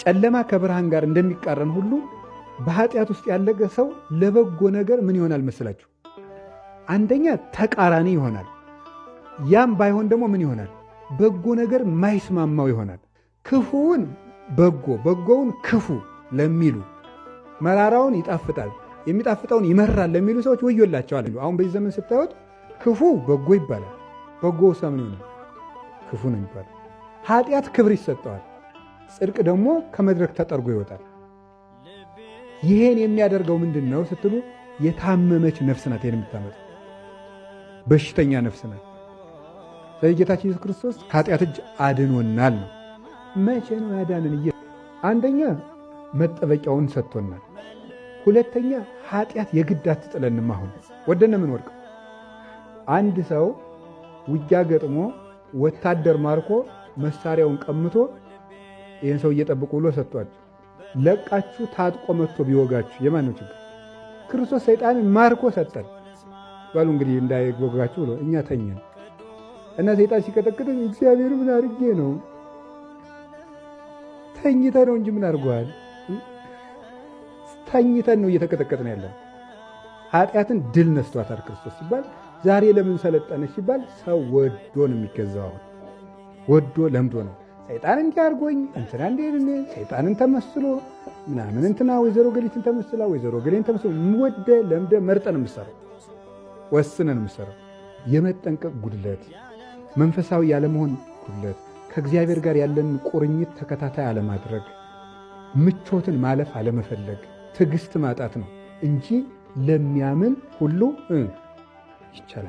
ጨለማ ከብርሃን ጋር እንደሚቃረን ሁሉ በኃጢአት ውስጥ ያለገ ሰው ለበጎ ነገር ምን ይሆናል መስላችሁ? አንደኛ ተቃራኒ ይሆናል። ያም ባይሆን ደግሞ ምን ይሆናል? በጎ ነገር ማይስማማው ይሆናል። ክፉውን በጎ በጎውን ክፉ ለሚሉ፣ መራራውን ይጣፍጣል የሚጣፍጠውን ይመራል ለሚሉ ሰዎች ወዮላቸዋል። አሁን በዚህ ዘመን ስታዩት ክፉ በጎ ይባላል፣ በጎ ምን ይሆናል? ክፉ ነው የሚባለው። ኃጢአት ክብር ይሰጠዋል፣ ጽድቅ ደግሞ ከመድረክ ተጠርጎ ይወጣል። ይሄን የሚያደርገው ምንድን ነው ስትሉ የታመመች ነፍስ ናት። ይሄን የምታመጣው በሽተኛ ነፍስ ናት። ስለዚህ ጌታችን ኢየሱስ ክርስቶስ ከኃጢአት እጅ አድኖናል ነው። መቼ ነው ያዳንን? አንደኛ መጠበቂያውን ሰጥቶናል። ሁለተኛ ኃጢአት የግድ አትጥለንም። አሁን ወደነ ምን ወድቀው አንድ ሰው ውጊያ ገጥሞ ወታደር ማርኮ መሳሪያውን ቀምቶ ይህን ሰው እየጠብቁ ብሎ ሰጥቷቸው ለቃችሁ ታጥቆ መጥቶ ቢወጋችሁ የማን ነው ችግር? ክርስቶስ ሰይጣንን ማርኮ ሰጠን። በሉ እንግዲህ እንዳይወጋችሁ ብሎ እኛ ተኘን እና ሰይጣን ሲቀጠቅጥ እግዚአብሔር ምን አድርጌ ነው? ተኝተ ነው እንጂ ምን አድርገዋል? ተኝተን ነው እየተቀጠቀጥን ያለን። ኃጢአትን ድል ነስቷታል ክርስቶስ ሲባል ዛሬ ለምን ሰለጠነች ሲባል ሰው ወዶ ነው የሚገዛው። አሁን ወዶ ለምዶ ነው። ሰይጣን እንዲህ አድርጎኝ እንትና እንዲህ ሰይጣንን ተመስሎ ምናምን እንትና ወይዘሮ ገሊትን ተመስላ ወይዘሮ ገሌን ተመስሎ ወደ ለምደ መርጠን የምሰራው ወስነን የምሰራው የመጠንቀቅ ጉድለት፣ መንፈሳዊ ያለመሆን ጉድለት፣ ከእግዚአብሔር ጋር ያለን ቁርኝት ተከታታይ አለማድረግ፣ ምቾትን ማለፍ አለመፈለግ፣ ትዕግስት ማጣት ነው እንጂ ለሚያምን ሁሉ ይቻላል።